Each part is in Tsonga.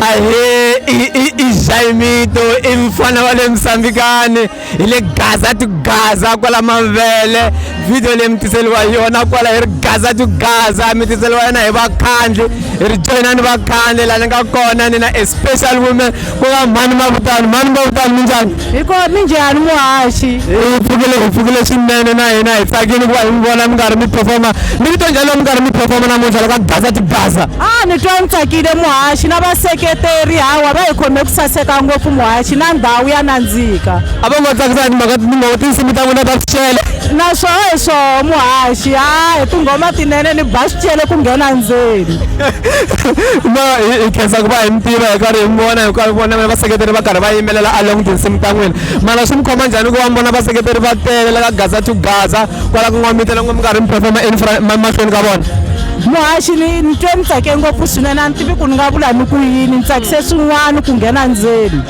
Ahee i Jaimito i mfana wa le Msambikani hi le Gaza to Gaza kwala Mavele video leyi mi tiseriwa yona kwala hi ri Gaza to Gaza mi tiseriwa yona hi vakhandli hi ri joyinani vakhandli laha ni nga kona ni na a special woman ku nga mhani Mavutani mhani Mavutani minjhani hi ko minjhani muhaxi hi pfukile hi pfukile swinene na hina hi tsakile ku va hi mi vona mi karhi mi performa mi titwa njhani loko mi karhi mi performa namuntlha loko Gaza to Gaza a ni twa ni tsakile muhaxi na vaseketeri hawa va hi khome ku saseka ngopfu muhaxi na ndhawu ya nandzika a va ngo tsakisa timhaka tinghoma tinsimu ta n'wina ta swicele naswona hi swoho muhaxi ha hi tinghoma tinene ni ba swicele ku nghena ndzeni no hi khensa ku va hi mi tiva hi karhi hi mi vona hi karhi vona vaseketeri va karhi va yimbelela along tinsimu ta n'wina mara swi mi khoma njhani ku va mi vona vaseketeri va tele la ka Gaza to Gaza kwala ku n'wamitela loko mi karhi mi performa in front mahlweni ka vona muhaxi ni ni twe ni tsake ngopfu swinene a ni tivi ku ni nga vula ni ku yini ni tsakise swin'wana ku nghena ndzeni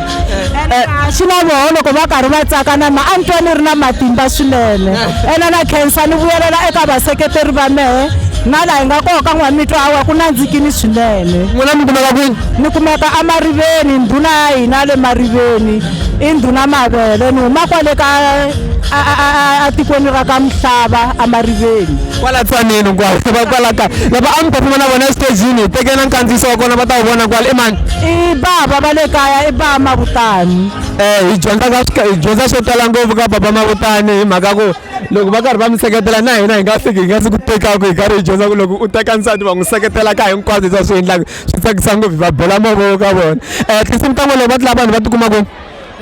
ene muhaxi na voho loko va karhi va tsaka na ma a ni twa ni ri na matimba swinene ene na khensa ni vuyelela eka vaseketeri va mehe na laha hi nga koho ka n'wamitwa hawa ku nandzikini swinene n'wina mi kumeka kwini ni kumeka emariveni ndhuna ya hina le mariveni i ndhuna mavele ni huma kwale ka atikweni ra ka Mhlava emariveni kwala tsaneni kwala va kwala ka lava a mi performa na vona exitejini hi teke na nkandziyiso wa kona va ta wu vona kwala i mani i bava va le kaya i bava Mavutani hi dyondza ka hi dyondza swo tala ngopfu ka baba Mavutani hi mhaka ku loko va karhi va mi seketela na hina hi nga fiki hi nga si ku tekaku hi karhi hi dyondza ku loko u teka nsati va n'wi seketela ka hinkwaswo leswi va swi endlaka swi tsakisa ngopfu hi va bela mavoko ka vona tinsimu ta n'wina loko va ti lava vanhu va tikuma kwini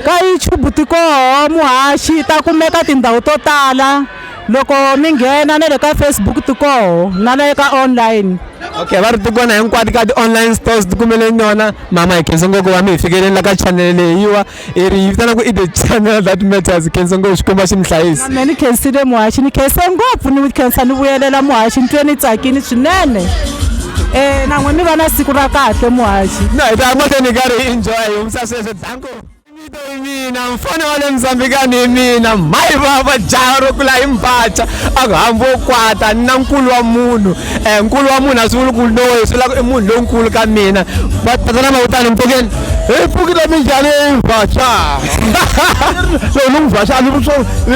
ka YouTube ti koho muhaxi ta kumeka tindhawu to tala loko mi nghena na le ka Facebook ti koho na le ka online okay va ri ti kona hinkwato ka ti-online stores ti kumeleni yona mama hi khensa ngopfu va mi hi fikeleni la ka channel leyiwa i ri yi vitana ku i the channel that matters khensa ngopfu xikwembu a xi mi hlayisi me ni khensile muhaxi ni khense ngopfu ni khensa ni vuyelela muhaxi ni twe ni tsakini swinene na n'we mi va na siku ra kahle muhaxi na hi ta ya mahlweni hi karhi hi enjoy hi humisa sweswo danko Vito hi mina mfana wa le Mozambikani hi mina mhayi vava jaha ro kula hi mbaca a ku hambi wo kwata ni na nkulu wa munhu nkulu wa munhu a swi vuli ku loyi swi vula ku i munhu lonkulu ka mina va tatana Mavutani mi pfukile hi pfukile minjhani vhaxa loko ni ku vhaxa a ni swo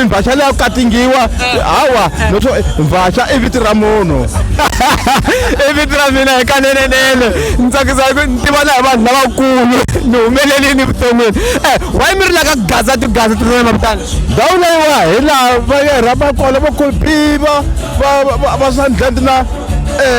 vhaxa leya ku katingiwa hawa no swo vhaxa i vito ra munhu i vito ra mina hi kanenenene ni tsakisa hi ku ni tivana hi vanhu lavakulu ni humelelini vuton'wini why mi ri la ka Gaza to Gaza tatana Mavutani ndhawu leyiwa hi laha va ya rhamba kona vo Colpiva va va Sandland na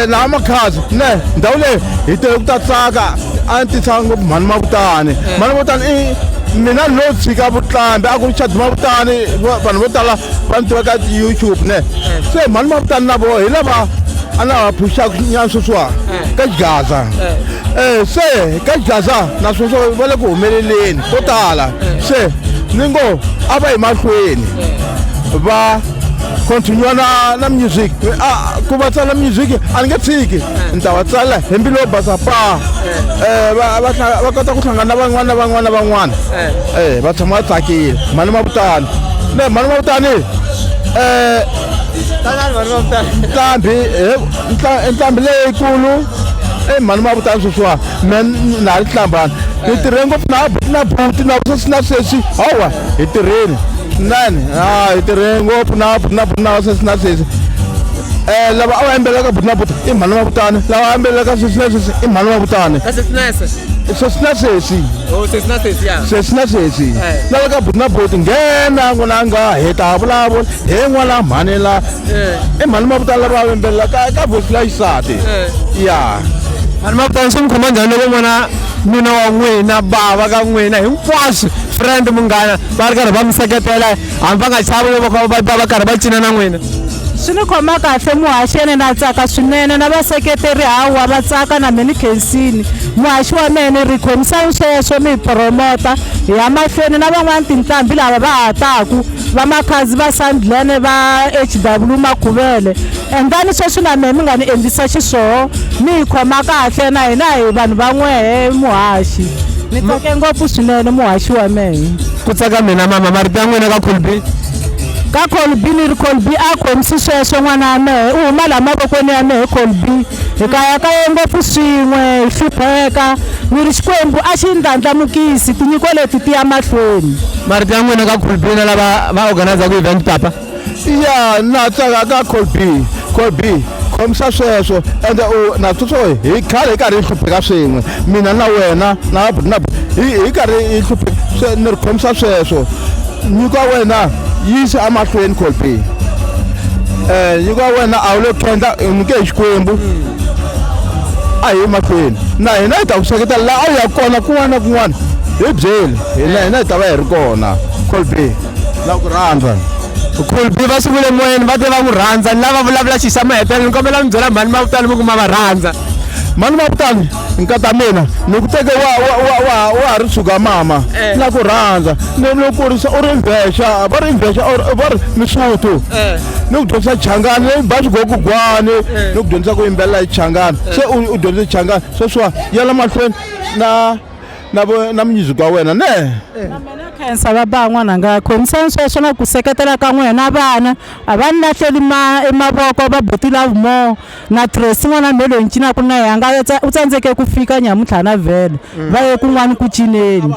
laha Makhadzi ne ndhawu leyi hi tele ku ta tsaka a ni tisa ngopfu mhani Mavutani mhani Mavutani i mina ni lo tshika vuqambi a ku ri Chad Mavutani vanhu vo tala va ni tiva ka YouTube ne se mhani Mavutani na voho hi lava a na va phuxaka nyana sweswiwa ka Xigaza se ka Xigaza na sweswo va le ku humeleleni ko tala se ni ngo a va yi mahlweni va continue na na music a ku va tsala music a ni nge tshiki ni ta va tsala hi mbilu yo basa pa va va va kota ku hlangana na van'wana na van'wana na van'wana va tshama va tsakile mhani Mavutani ne mhani Mavutani nqambi nqambi leyikulu i mhani Mavutani sweswiwa me na ha ri hlambana hi tirhe ngopfu na na buti na sweswi na sweswi hawa hi tirheni swinene a hi tirhe ngopfu na buti na buti na sweswi na sweswi lava a va yimbelelaka buti na buti i mhani Mavutani lava va yimbelelaka sweswi na sweswi i mhani Mavutani sweswi na sweswi sweswi na sweswi na le ka buti na buti nghena n'wananga hi ta vulavula hi n'wana mhani la i mhani Mavutani lava va yimbelelaka ka voice la xisati ya mhani Mavutani swi mi khoma njhani loko n'wana nuna wa n'wina bava ka n'wina hinkwaswo friend munghana va ri karhi va mi seketela hambi va nga chavi va va va va karhi va cina na n'wina swi ni khoma kahle muhaxi ene na tsaka swinene na vaseketeri hawa va tsaka na me ni khensini muhaxi wa mehe ni ri khomisani sweswo mi hi promota hi ya mahlweni na van'wani tinqambi lava va ha taku va Makhadzi va Sandlane va H_W Makhuvele endlani sweswi na mehe mi nga ni endlisa xiswoho mi hi khoma kahle na hina hi vanhu va n'wehe muhaxi ni tsake ngopfu swinene muhaxi wa mehe ku tsaka mina mama marito ya n'wina ka Colby ka Colby ni ri Colby a khomisi sweswo n'wana wa mehe u huma laha mavokweni ya mehe Colby hi kayakaye ngopfu swin'we hi hlupheka Ni ri Xikwembu a xi ndlandlamukisi tinyiko leti ti ya mahlweni. Marito ya n'wina ka Colby na lava va organizaka event papa. Ya na tsaka ka Colby Colby khomisa sweswo ende u na sweswo hi khale hi karhi hi hlupheka swin'we mina na wena na na hi karhi hi hlupheka se ni ri khomisa sweswo nyiko ya wena yisi emahlweni Colby eh nyiko ya wena a wu le khendla u nyike hi Xikwembu a hi mahlweni na hina hi ta ku seketela laha a wu ya kona kun'wana na kun'wana hi byeli hina hina hi ta va hi ri kona Colby na ku rhandza Colby va swi vule moyeni va te va n'wi rhandza ni lava vulavula xi xa mahetelelo ni kombela mi byela mhani mavutani mi ku ma va rhandza mhani mavutani nkata mina ni ku teke wa wa wa wa wa ha ri suka mama eh. na ku rhandza ni ni kurisa u ri mbvexa va ri mbvexa va ri misuthu eh. Ni ku dyondzisa changani ni ba swigogogwani eh. Ni ku dyondzisa ku yimbelela hi changani eh. Se u dyondzise changani sweswiwa yala mahlweni na na na music wa wena ne eh. Na mina khensa va ba n'wananga khomisani sweswo na ku seketela ka n'wina na vana a va ni lahleli ma emavoko va buti love more na Tracy n'wana me loyi ni cinaka na yena nga u tsandzeke ku fika nyamuntlha na vhele va ye kun'wana ku cineni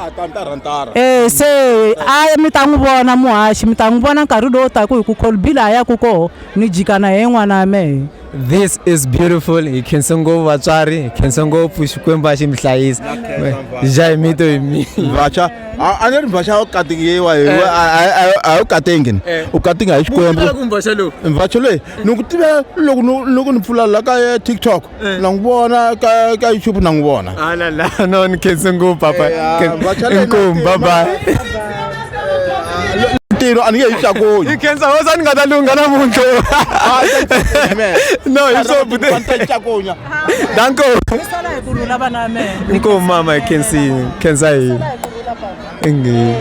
e se a mi ta n'wi vona muhaxi mi ta n'wi vona nkarhi lowu taka hi ku Colby laha yaku koho ni jika na yena n'wana wa mehe. This is beautiful. Hi khense ngopfu vatswari, hi khense ngopfu Xikwembu a xi mi hlayisa. Jaimito hi mi. Vacha a ni ri mbhaxa u katingiwa hi a wu katingi eh. u katinga hi xikwembu mbhaxa loyi ni ku tivela loko loko ni pfula la ka eh, tiktok eh. na n'wi vona ka ka youtube na n'wi vona alala no ni khense ngopfu papa inkomu bye bye ntirho a ni nge yi cakunyi yi khensa hosa ni nga ta lungha namuntlha no hi swo bute cakunya danko inkomu mama hi khensini khensa hina inge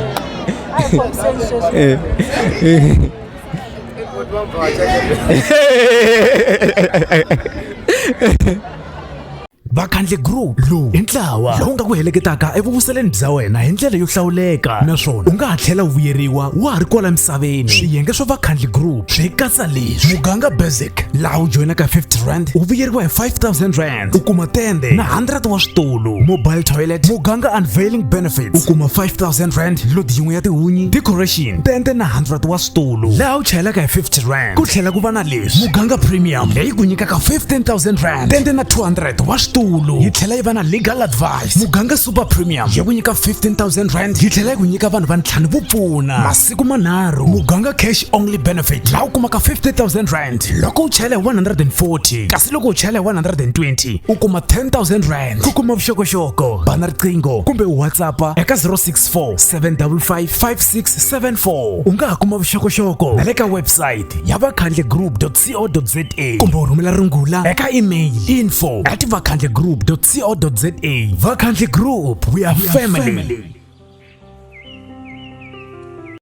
Vakhandli Group lowu i ntlawa lowu nga ku heleketaka evuvuseleni bya wena hi ndlela yo hlawuleka naswona u nga ha tlhela u vuyeriwa wa ha ri kwala misaveni. Swiyenge swa Vakhandli Group swi katsa leswi: Muganga Basic, laha u joyinaka 50 rand u vuyeriwa hi 5000 rand, u kuma tende na 100 wa switulu. Mobile Toilet, Muganga Unveiling Benefits, u kuma 5000 rand, lodi yin'we ya tihunyi, decoration, tende na 100 wa switulu, laha u chayelaka hi 50 rand. Ku tlhela ku va na leswi: Muganga Premium, leyi ku nyikaka 15000 rand, tende na 200 wa switulu, yi tlhela yi va na legal advice. Muganga Super Premium yi ku nyika 15000 rand, yi tlhela yi ku nyika vanhu va ntlhanu vo pfuna masiku manharhu. Muganga Cash Only Benefit, laha u kumaka 50000 rand loko u chayela hi 140, kasi loko u chayela hi 120 u kuma 10000 rand. Ku kuma vuxokoxoko bana riqingho kumbe u WhatsApp eka 064 755 5674. U nga ha kuma vuxokoxoko na le ka website ya vakhandlegroup.co.za kumbe u rhumela rungula eka email info at vakhandlegroup.co.za. Vakhandle Group, we are family.